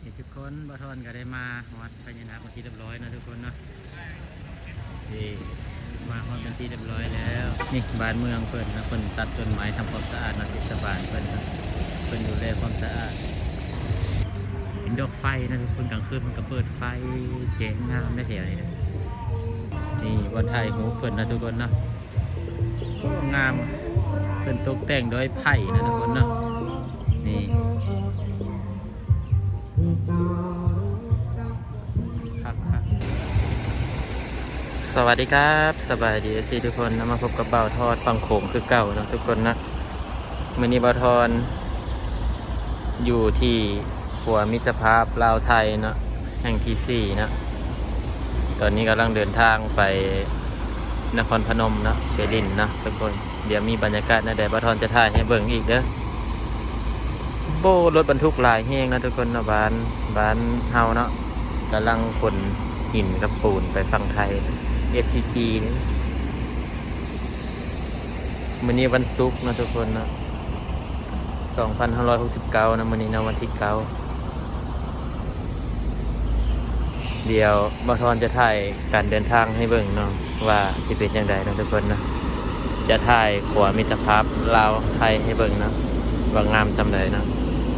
ນີ້ທຸກຄົນ ບ່າວທອນກໍໄດ້ມາຮອດພະຍານາກເປັນທີ່ຮຽບຮ້ອຍເນາະທຸກຄົນເນາະ. ນີ້ ມາຮອດເປັນທີ່ຮຽບຮ້ອຍແລ້ວ. ນີ້ບ້ານເມືອງເພິ່ນນະ ເພິ່ນຕັດຕົ້ນໄມ້ທຳຄວາມສະອາດເນາະ ເທດສະບານເພິ່ນນະ ເພິ່ນດູແລຄວາມສະອາດ. ເປັນດອກໄຟນະທຸກຄົນ ກາງຄືນເພິ່ນກໍເປີດໄຟແຈ້ງງາມໃນແຖວນີ້ນະ. ນີ້ບ່ອນຖ່າຍຮູບເພິ່ນນະທຸກຄົນເນາະ. ໂອ້ ງາມ ເພິ່ນຕົກແຕ່ງດ້ວຍໄຜ່ນະທຸກຄົນເນາະ. ນີ້ ຄັກໆ. ສະຫວັດດີຄັບ ສະບາຍດີ ເອັຟຊີ ທຸກຄົນນະ ມາພົບກັບບ່າວທອດຝັ່ງໂຂງຄືເກົ່າເນາະທຸກຄົນນະ. ມື້ນີ້ບ່າວທອນຢູ່ທີ່ຂົວມິດຕະພາບລາວໄທເນາະ ແຫ່ງທີສີ່ເນາະ. ຕອນນີ້ກຳລັງເດີນທາງໄປນະຄອນພະນົມເນາະ ໄປຫຼິ້ນເນາະທຸກຄົນ. ດຽວມີບັນຍາກາດແນວໃດ ບ່າວທອນຈະຖ່າຍໃຫ້ເບິ່ງອີກເດີ. ໂອ້ ລົດບັນທຸກຫຼາຍແຮງເນາະທຸກຄົນເນາະ. ບ້ານ ບ້ານເຮົາເນາະ ກຳລັງຂົນຫີນກັບປູນໄປຝັ່ງໄທ ເອັສຊີຈີ ນີ້. ມື້ນີ້ວັນສຸກເນາະທຸກຄົນເນາະ ສອງພັນຫ້າຮ້ອຍຫົກສິບເກົ້ານະ ມື້ນີ້ເນາະ ວັນທີເກົ້າ. ດຽວບ່າວທອນຈະຖ່າຍການເດີນທາງໃຫ້ເບິ່ງເນາະ ວ່າຊິເປັນຈັ່ງໃດເນາະທຸກຄົນເນາະ. ຈະຖ່າຍຂົວມິດຕະພາບລາວໄທໃຫ້ເບິ່ງເນາະ ວ່າງາມສ່ຳໃດເນາະ.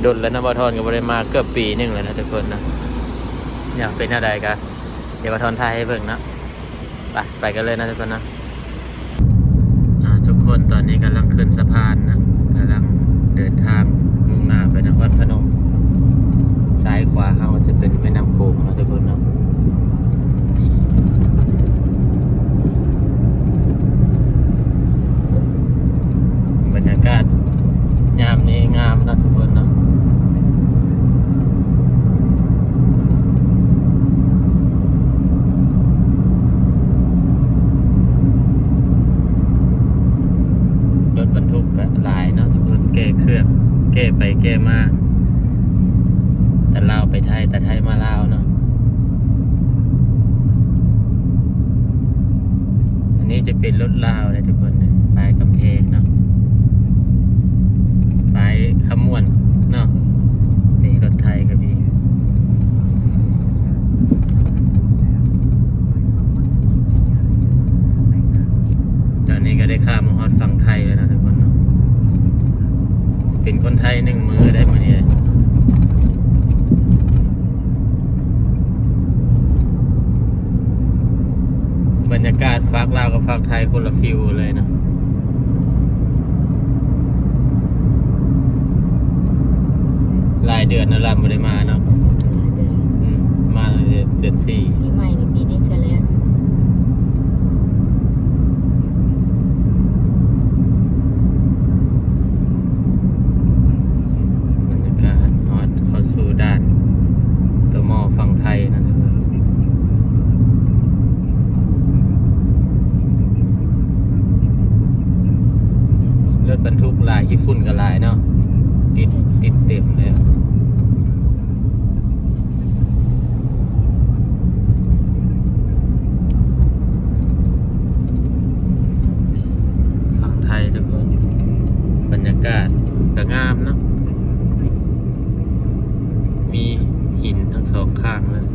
ດົນແລ້ວເນາະ ບ່າວທອນກໍບໍ່ໄດ້ມາ ເກືອບປີໜຶ່ງແລ້ວເນາະທຸກຄົນເນາະ. ຢາກເປັນແນວໃດກໍ ດຽວບ່າວທອນຖ່າຍໃຫ້ເບິ່ງເນາະ. ໄປ ໄປກັນເລີຍນະທຸກຄົນເນາະ. ອ່າ ທຸກຄົນ ຕອນນີ້ກຳລັງຂຶ້ນສະພານນະ ກຳລັງເດີນທາງມຸ່ງໜ້າໄປນະຄອນພະນົມ. ຊ້າຍຂວາເຮົາຈະເປັນແມ່ນ້ຳໂຂງເນາະທຸກຄົນເນາະ. ນີ້ ບັນຍາກາດຍາມນີ້ງາມເນາະທຸກຄົນເນາະ. ລົດບັນທຸກກະຫຼາຍເນາະທຸກຄົນ ແກ່ເຄື່ອງ ແກ່ໄປແກ່ມາ ແຕ່ລາວໄປໄທ ແຕ່ໄທມາລາວເນາະ. ອັນນີ້ຈະເປັນລົດລາວເດ້ທຸກຄົນ ປ້າຍກຳແພງເນາະ ປ້າຍຄຳມ່ວນເນາະ. ນີ້ລົດໄທກໍມີ. ຕອນນີ້ກໍໄດ້ຂ້າມມາຮອດຝັ່ງໄທແລ້ວເນາະທຸກຄົນເນາະ. ເປັນຄົນໄທໜຶ່ງມື້ໄດ້ມື້ນີ້. ບັນຍາກາດຟາກລາວກັບຟາກໄທຄົນລະຟີວເລີຍເນາະ. ຫຼາຍເດືອນແລ້ວລະບໍ່ໄດ້ມາເນາະ. ຫຼາຍເດືອນ. ອືມ ມາຕັ້ງແຕ່ເດືອນສີ່. ປີໃໝ່ນີ້ ປີນີ້ເທື່ອແລກ. ບັນຍາກາດຮອດເຂົ້າສູ່ດ່ານ ຕມ ຝັ່ງໄທນະທຸກຄົນ. ລົດບັນທຸກຫຼາຍ ຂີ້ຝຸ່ນກໍຫຼາຍເນາະ ຕິດ ຕິດເຕັມເລີຍ. ຝັ່ງໄທທຸກຄົນ ບັນຍາກາດກໍງາມເນາະ ມີຫີນທັງສອງຂ້າງເລີຍ.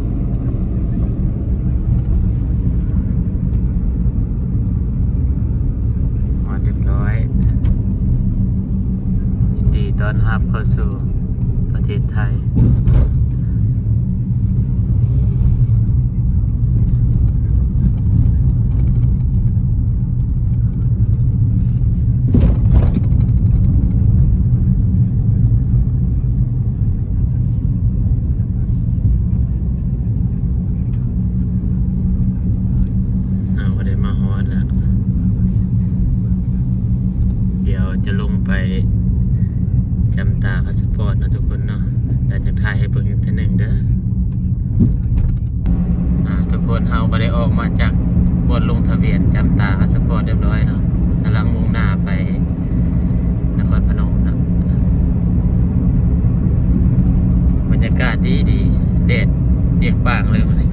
ຮອດຮຽບຮ້ອຍ ຍິນດີຕ້ອນຮັບເຂົ້າສູ່ປະເທດໄທ. ເຮົາກໍໄດ້ມາຮອດແລ້ວ ດຽວຈະລົງໄປຈຳຕາພາສະປອດເນາະທຸກຄົນເນາະ ແລ້ວຈະຖ່າຍໃຫ້ເບິ່ງອີກເທື່ອໜຶ່ງເດີ. ອ່າ ທຸກຄົນ ເຮົາກໍໄດ້ອອກມາຈາກບ່ອນລົງທະບຽນຈຳຕາພາສະປອດຮຽບຮ້ອຍເນາະ ກຳລັງມຸ່ງໜ້າໄປນະຄອນພະນົມເນາະ. ບັນຍາກາດດີໆ ແດດປ່ຽງປາງເລີຍມື້ນີ້.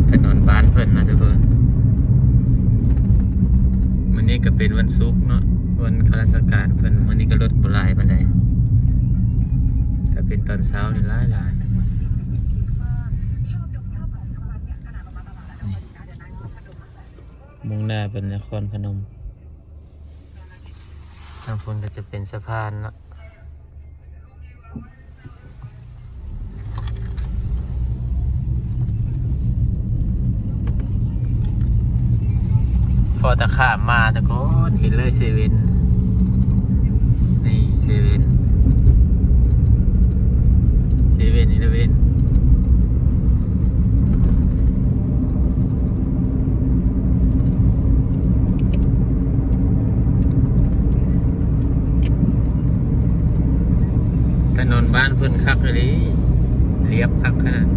ຖະໜົນບ້ານເພິ່ນນະທຸກຄົນ. ມື້ນີ້ກໍເປັນວັນສຸກເນາະ ໂອ ຄົນຂ້າລາຊະການເພິ່ນ ມື້ນີ້ກໍລົດບໍ່ຫຼາຍປານໃດ, ຖ້າເປັນຕອນເຊົ້ານີ້ຫຼາຍໆ. ນີ້ ມຸ່ງໜ້າໄປນະຄອນພະນົມ. ທາງພຸ້ນກໍຈະເປັນສະພານເນາະ. ພໍຕະຂ້າມມາທຸກຄົນ ເຫັນເລີຍເຊເວັນ ນີ້ເຊເວັນ ເຊເວັນອີເລເວັນ. ຖະໜົນບ້ານເພິ່ນຄັກອີ່ຫຼີ ລຽບຄັກຂະໜາດ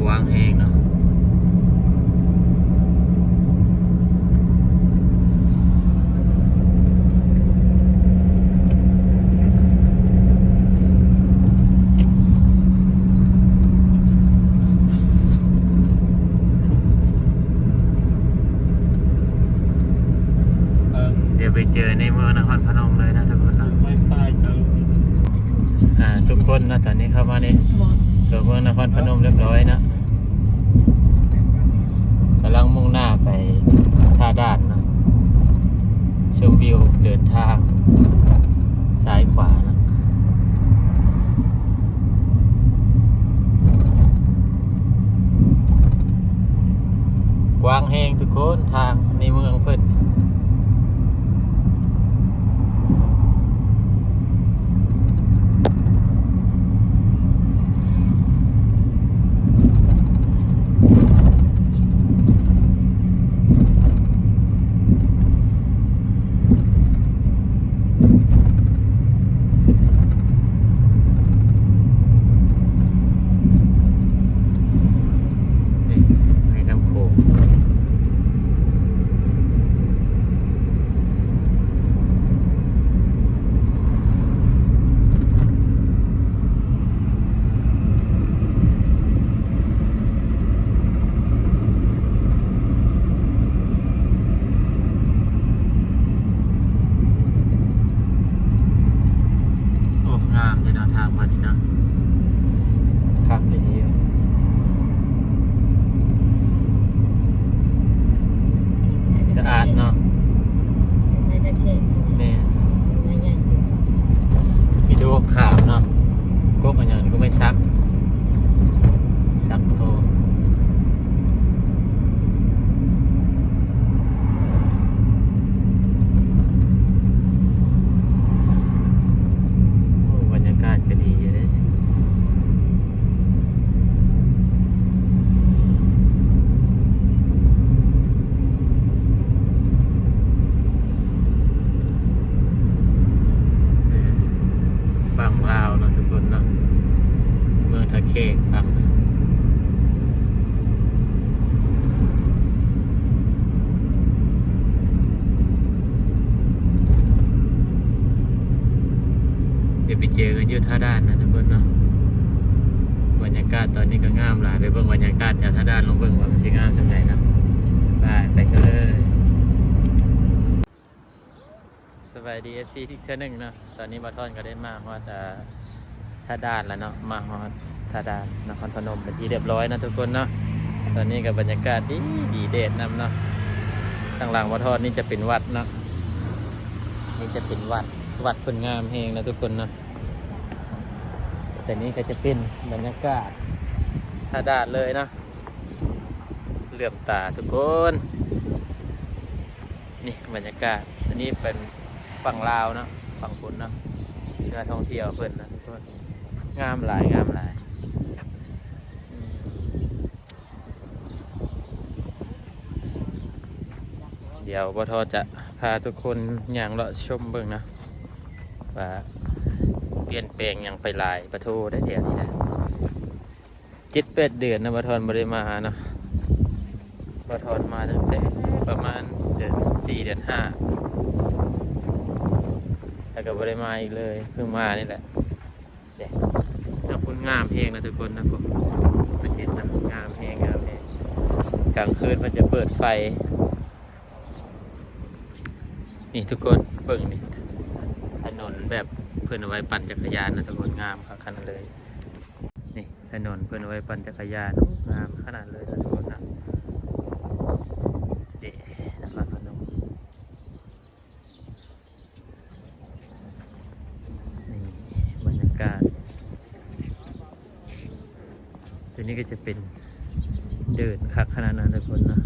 ກວ້າງແຮງເນາະ. ດຽວໄປເຈີໃນເມືອງນະຄອນພະນົມເລີຍນະທຸກຄົນເນາະ. ອ່າ ທຸກຄົນເນາະ ຕອນນີ້ເຂົ້າມາໃນຕົວເມືອງນະຄອນພະນົມຮຽບຮ້ອຍເນາະ. ກຳລັງມຸ່ງໜ້າໄປທ່າດ່ານເນາະ, ຊົມວິວເດີນທາງຊ້າຍຂວາເນາະ. ກວ້າງແຮງທຸກຄົນ ທາງໃນເມືອງເພິ່ນ. ນີ້ ແມ່ນ້ຳໂຂງ. ໂອ້ ງາມແທ້ເນາະ ທາງເພິ່ນນີ້ເນາະ. ຄັກອີ່ຫຼີ ສະອາດເນາະ. ແມ່ນ ມີແຕ່ກົກຂາວເນາະ, ກົກອັນຫຍັງນີ້ ກົກໄມ້ສັກ ສັກທອງ. ໂອ້ ບັນຍາກາດກໍດີຢູ່ເດ້. ຝັ່ງລາວເນາະທຸກຄົນເນາະ, ເມືອງທ່າແຂກຝັ່ງ ດຽວໄປເຈີກັນຢູ່ທ່າດ່ານນະທຸກຄົນເນາະ. ບັນຍາກາດຕອນນີ້ກໍງາມຫຼາຍ, ໄປເບິ່ງບັນຍາກາດແຖວທ່າດ່ານ ລອງເບິ່ງວ່າມັນຊິງາມສ່ຳໃດເນາະ. ໄປ ໄປກັນເລີຍ. ສະບາຍດີ ເອັຟຊີ ອີກເທື່ອໜຶ່ງເນາະ. ຕອນນີ້ບ່າວທອນກໍໄດ້ມາຮອດ ອ່າ ທ່າດ່ານແລ້ວເນາະ, ມາຮອດທ່າດ່ານນະຄອນພະນົມເປັນທີ່ຮຽບຮ້ອຍເນາະທຸກຄົນເນາະ. ຕອນນີ້ກໍບັນຍາກາດດີໆ ແດດນຳເນາະ. ທາງຫຼັງບ່າວທອນນີ້ຈະເປັນວັດເນາະ, ນີ້ຈະເປັນວັດ, ວັດເພິ່ນງາມແຮງນະທຸກຄົນເນາະ. ແຕ່ນີ້ກໍຈະເປັນບັນຍາກາດທ່າດ່ານເລີຍເນາະ, ເຫຼື້ອມຕາທຸກຄົນ. ນີ້ບັນຍາກາດ ອັນນີ້ເປັນຝັ່ງລາວເນາະ, ຝັ່ງພຸ້ນເນາະ, ເຮືອທ່ອງທ່ຽວເພິ່ນນະທຸກຄົນ. ງາມຫຼາຍ ງາມຫຼາຍ. ດຽວບ່າວທອນຈະພາທຸກຄົນຍ່າງເລາະຊົມເບິ່ງເນາະ ວ່າປ່ຽນແປງຫຍັງໄປຫຼາຍ. ປະໂທ ໄດ້ແຖວນີ້ນະ. ເຈັດແປດເດືອນນະ ບ່າວທອນບໍ່ໄດ້ມາເນາະ. ບ່າວທອນມາຕັ້ງແຕ່ປະມານເດືອນສີ່ ເດືອນຫ້າ ແລ້ວກໍບໍ່ໄດ້ມາອີກເລີຍ, ເພິ່ງມານີ້ແຫຼະ. ເດ້ ນ້ຳພຸ້ນງາມແຮງນະທຸກຄົນນະ, ເພິ່ນເຮັດນ້ຳພຸ້ນງາມແຮງ ງາມແຮງ. ກາງຄືນເພິ່ນຈະເປີດໄຟ. ນີ້ທຸກຄົນເບິ່ງນີ້ ຖະໜົນແບບເພິ່ນເອົາໄວ້ປັ່ນຈັກກະຍານນະທຸກຄົນ ງາມຄັກຂະໜາດເລີຍ. ນີ້ຖະໜົນເພິ່ນເອົາໄວ້ປັ່ນຈັກກະຍານ ໂອ້ ງາມຂະໜາດເລີຍນະທຸກຄົນນະ. ເດ້ ນະຄອນພະນົມ. ນີ້ບັນຍາກາດ ຕົວນີ້ກໍຈະເປັນເດີ່ນຄັກຂະໜາດນັ້ນທຸກຄົນເນາະ.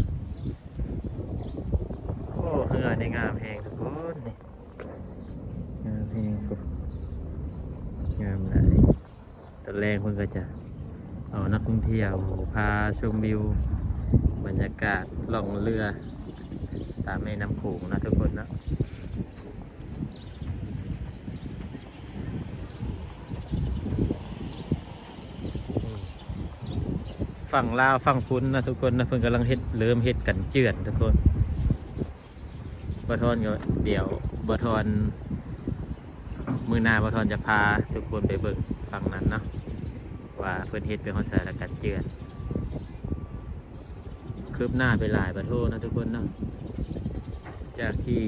ໂອ້ ເຮືອນີ້ງາມແຮງທຸກຄົນ ນີ້ງາມແຮງ ງາມຫຼາຍ. ຕອນແລງເພິ່ນກໍຈະເອົານັກທ່ອງທ່ຽວພາຊົມວິວ ບັນຍາກາດລ່ອງເຮືອຕາມແມ່ນ້ຳໂຂງເນາະທຸກຄົນເນາະ. ນີ້ ຝັ່ງລາວຝັ່ງພຸ້ນນະທຸກຄົນນະ ເພິ່ນກຳລັງເຮັດ ເລີ່ມເຮັດກັນເຈື່ອນທຸກຄົນ. ບ່າວທອນກໍ ດຽວບ່າວທອນ ມື້ໜ້າບ່າວທອນຈະພາທຸກຄົນໄປເບິ່ງຝັ່ງນັ້ນເນາະ ວ່າເພິ່ນເຮັດໄປຮອດໃສລະກັນເຈື່ອນ. ຄືບໜ້າໄປຫຼາຍບາດໂທເນາະທຸກຄົນເນາະ ຈາກທີ່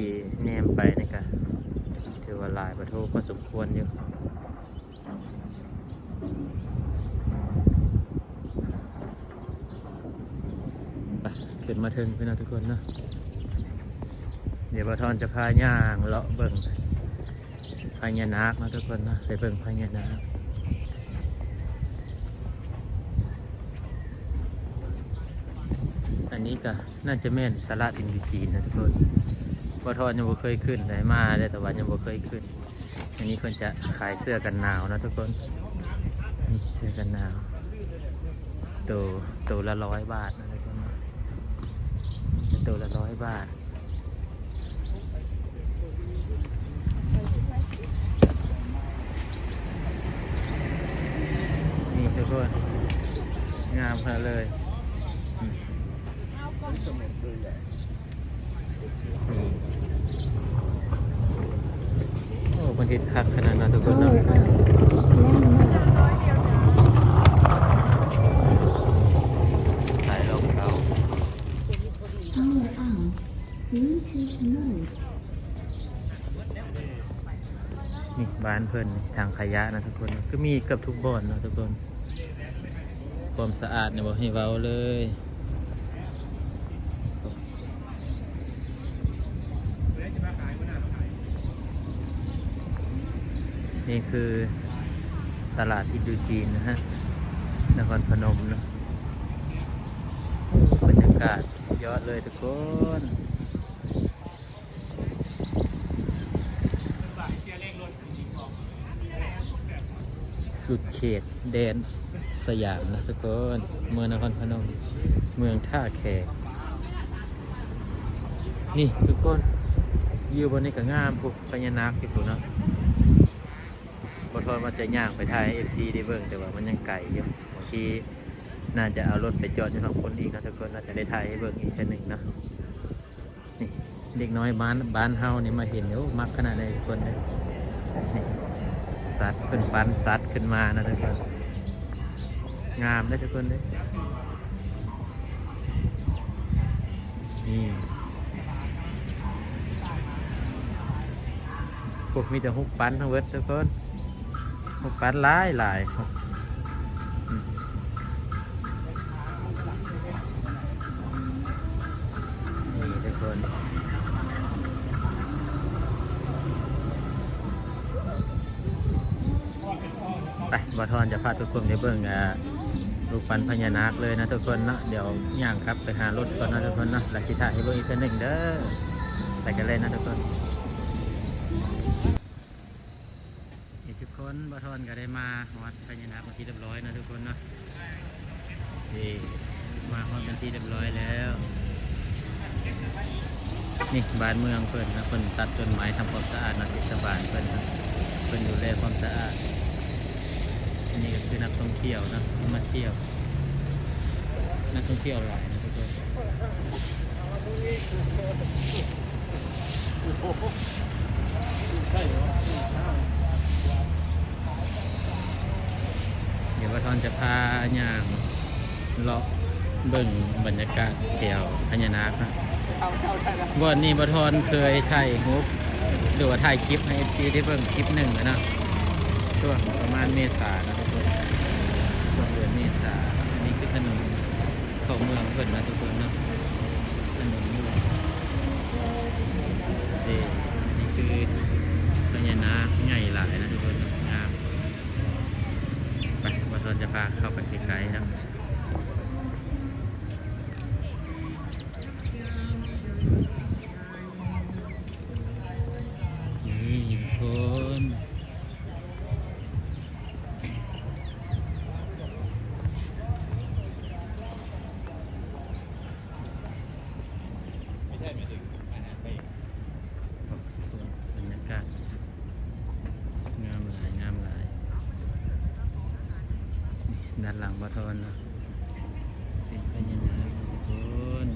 ແນມໄປນີ້ກະຖືວ່າຫຼາຍບາດໂທພໍສົມຄວນຢູ່. ໄປ ຂຶ້ນມາເທິງພຸ້ນເນາະທຸກຄົນເນາະ. ດຽວບ່າວທອນຈະພາຍ່າງເລາະເບິ່ງພະຍານາກເນາະທຸກຄົນເນາະ ໄປເບິ່ງພະຍານາກ. ອັນນີ້ກະໜ້າຈະແມ່ນຕະຫຼາດອິນດູຈີນນະທຸກຄົນ. ບ່າວທອນຍັງບໍ່ເຄີຍຂຶ້ນ ໄດ້ມາແລ້ວ ແຕ່ວ່າຍັງບໍ່ເຄີຍຂຶ້ນ. ອັນນີ້ເພິ່ນຈະຂາຍເສື້ອກັນໜາວເນາະທຸກຄົນ. ນີ້ເສື້ອກັນໜາວ ໂຕ ໂຕລະຮ້ອຍບາດເນາະທຸກຄົນເນາະ ໂຕລະຮ້ອຍບາດ. ນີ້ທຸກຄົນ ງາມຂະໜາດເລີຍ. ນີ້ ໂອ້ ເພິ່ນເຮັດຄັກຂະໜາດນັ້ນທຸກຄົນເນາະ. ຂາຍລອງເທົ້າ Power on Bluetooth mode. ນີ້ບ້ານເພິ່ນ ຖັງຂະຫຍະນະທຸກຄົນ ຄືມີເກືອບທຸກບ່ອນເນາະທຸກຄົນ. ຄວາມສະອາດນີ້ບໍ່ໃຫ້ເວົ້າເລີຍ. ນີ້ຄືຕະຫຼາດອິນດູຈີນນະຮະ ນະຄອນພະນົມເນາະ. ບັນຍາກາດສຸດຍອດເລີຍທຸກຄົນ. ສຸດເຂດແດນສະຫຍາມນະທຸກຄົນ ເມືອງນະຄອນພະນົມ ເມືອງທ່າແຂກ. ນີ້ທຸກຄົນ ວິວບ່ອນນີ້ກໍງາມພຸ້ນ ພະຍານາກຢູ່ພຸ້ນເນາະ. ບໍ່ທອນວ່າຈະຍ່າງໄປຖ່າຍໃຫ້ເອັຟຊີໄດ້ເບິ່ງ ແຕ່ວ່າມັນຍັງໄກຢູ່ ບາງທີໜ້າຈະເອົາລົດໄປຈອດຢູ່ທາງພຸ້ນອີກເນາະທຸກຄົນ ໜ້າຈະໄດ້ຖ່າຍໃຫ້ເບິ່ງອີກເທື່ອໜຶ່ງເນາະ. ນີ້ເດັກນ້ອຍບ້ານ ບ້ານເຮົານີ້ມາເຫັນ ໂອ້ ມັກຂະໜາດໃດທຸກຄົນເດີ. ນີ້ສັດ ເພິ່ນປັ່ນສັດຂຶ້ນມານະທຸກຄົນ ງາມເດີທຸກຄົນເດີ. ນີ້ ໂອ້ ມີແຕ່ຮູບປັ້ນທັງເບິດທຸກຄົນ ຮູບປັ້ນຫຼາຍໆ. ນີ້ທຸກຄົນ ໄປ ບ່າວທອນຈະພາທຸກຄົນໄປເບິ່ງ ອ່າ ຮູບປັ້ນພະຍານາກເລີຍນະທຸກຄົນເນາະ. ດຽວຍ່າງກັບໄປຫາລົດກ່ອນນະທຸກຄົນເນາະ ແລ້ວຊິຖ່າຍໃຫ້ເບິ່ງອີກເທື່ອໜຶ່ງເດີ. ໄປກັນເລີຍນະທຸກຄົນ. ນີ້ທຸກຄົນ ບ່າວທອນກໍໄດ້ມາຮອດພະຍານາກເປັນທີ່ຮຽບຮ້ອຍນະທຸກຄົນເນາະ. ນີ້ ມາຮອດເປັນທີ່ຮຽບຮ້ອຍແລ້ວ. ນີ້ບ້ານເມືອງເພິ່ນນະ ເພິ່ນຕັດຕົ້ນໄມ້ທຳຄວາມສະອາດນະ ເທດສະບານເພິ່ນນະ ເພິ່ນດູແລຄວາມສະອາດ. ອັນນີ້ກໍຄືນັກທ່ອງທ່ຽວນະ ເພິ່ນມາທ່ຽວ ນັກທ່ອງທ່ຽວຫຼາຍນະທຸກຄົນ. ດຽວບ່າວທອນຈະພາຍ່າງເລາະ ເບິ່ງບັນຍາກາດແຖວພະຍານາກເນາະ. ບ່ອນນີ້ບ່າວທອນເຄີຍຖ່າຍຮູບ ຫຼືວ່າຖ່າຍຄລິບໃຫ້ເອັຟຊີໄດ້ເບິ່ງຄລິບໜຶ່ງແລ້ວເນາະ ຊ່ວງປະມານເມສາເນາະທຸກຄົນ ຊ່ວງເດືອນເມສາ. ອັນນີ້ຄືຖະໜົນເຂົ້າເມືອງເພິ່ນເນາະທຸກຄົນເນາະ ຖະໜົນຫຼວງເດ້. ນີ້ຄືພະຍານາກໃຫຍ່ຫຼາຍເນາະທຸກຄົນເນາະ ງາມ. ໄປ ບ່າວທອນຈະພາເຂົ້າໄປໃກ້ໆເນາະ. ນີ້ທຸກຄົນ ບັນຍາກາດງາມຫຼາຍ ງາມຫຼາຍ. ນີ້ດ້ານຫຼັງບ່າວທອນເນາະ ເປັນພະຍານາກທຸກຄົນ.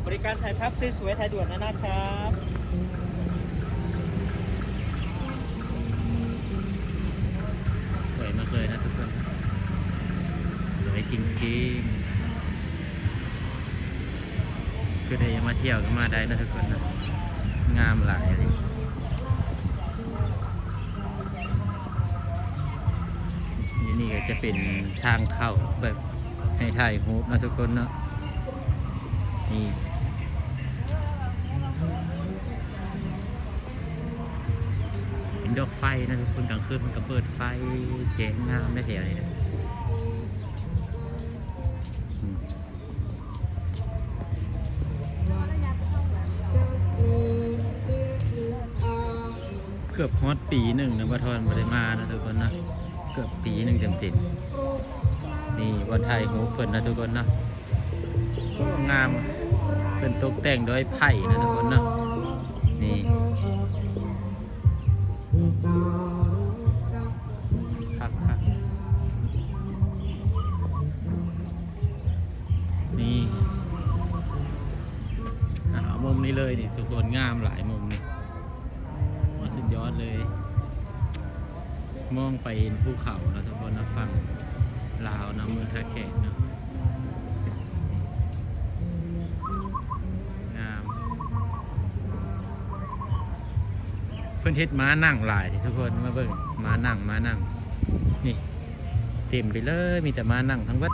บริการถ่ายภาพสวยๆ ถ่ายด่วนนะครับ สวยมากเลยนะทุกคน สวยจริงๆ คือใครอยากมาเที่ยวก็มาได้นะทุกคนนะ งามหลายเลย. นี่ นี่ก็จะเป็นทางเข้าแบบให้ถ่ายรูปเนาะทุกคนเนาะ นี่ เป็นดอกไฟนะทุกคน กลางคืนมันก็เปิดไฟแจ้งงามได้แถวนี้นะ อืม เกือบฮอดปีหนึ่งนะ บ่าวทอนบ่ได้มานะทุกคนนะ เกือบปีหนึ่งเต็มๆ นี่บ่อนถ่ายรูปเพิ่นนะทุกคนเนาะ โอ้ งาม เพิ่นตกแต่งด้วยไผ่นะทุกคนเนาะ นี่ คักๆ นี่ อ่ะ เอามุมนี้เลยนี่ทุกคน งามหลายมุมนี่ โอ้ สุดยอดเลย มองไปเห็นภูเขาเนาะทุกคนเนาะ ฝั่งลาวเนาะ เมืองท่าแขกเนาะ งาม เพิ่นเฮ็ดม้านั่งหลายทุกคน มาเบิ่ง ม้านั่ง ม้านั่ง นี่ เต็มไปเลย มีแต่ม้านั่งทั้งเบิด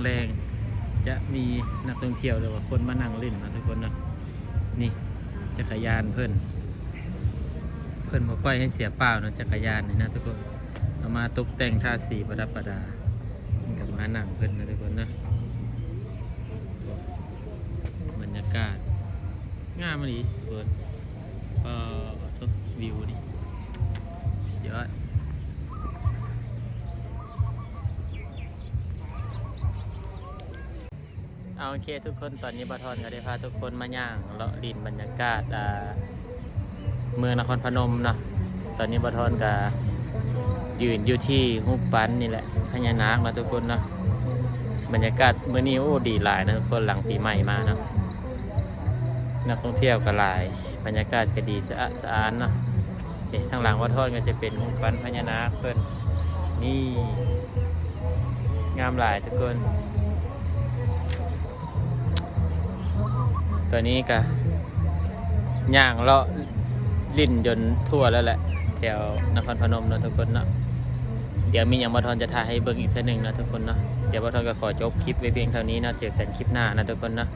แลงๆ จะมีนักท่องเที่ยวหรือว่าคนมานั่งเล่นเนาะทุกคนเนาะ นี่ จักรยานเพิ่น เพิ่นบ่ปล่อยให้เสียเปล่าเนาะ จักรยานนี่นะทุกคน เอามาตกแต่งทาสีประดับประดา มันก็ม้านั่งเพิ่นนะทุกคนเนาะ บรรยากาศงามอีหลีทุกคน ปอด วิวนี่สุดยอด เอา โอเคทุกคน ตอนนี้บ่าวทอนก็ได้พาทุกคนมาย่างเลาะเลียนบรรยากาศ อ่า เมืองนครพนมเนาะ ตอนนี้บ่าวทอนก็ยืนอยู่ที่รูปปั้นนี่แหละ พญานาคเนาะทุกคนเนาะ บรรยากาศมื้อนี้ โอ้ ดีหลายนะทุกคน หลังปีใหม่มาเนาะ นักท่องเที่ยวก็หลาย บรรยากาศก็ดี สะอาดสะอ้านเนาะ เอ๊ะ ทางหลังบ่าวทอนก็จะเป็นรูปปั้นพญานาคเพิ่น นี่ งามหลายทุกคน ตอนนี้ก็ย่างเลาะเลียนจนทั่วแล้วแหละ แถวนครพนมเนาะทุกคนเนาะ เดี๋ยวมีหยังบ่าวทอนจะถ่ายให้เบิ่งอีกเทื่อหนึ่งเนาะทุกคนเนาะ เดี๋ยวบ่าวทอนก็ขอจบคลิปไว้เพียงเท่านี้เนาะ เจอกันคลิปหน้านะทุกคนเนาะ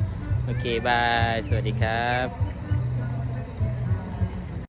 โอเค บาย สวัสดีครับ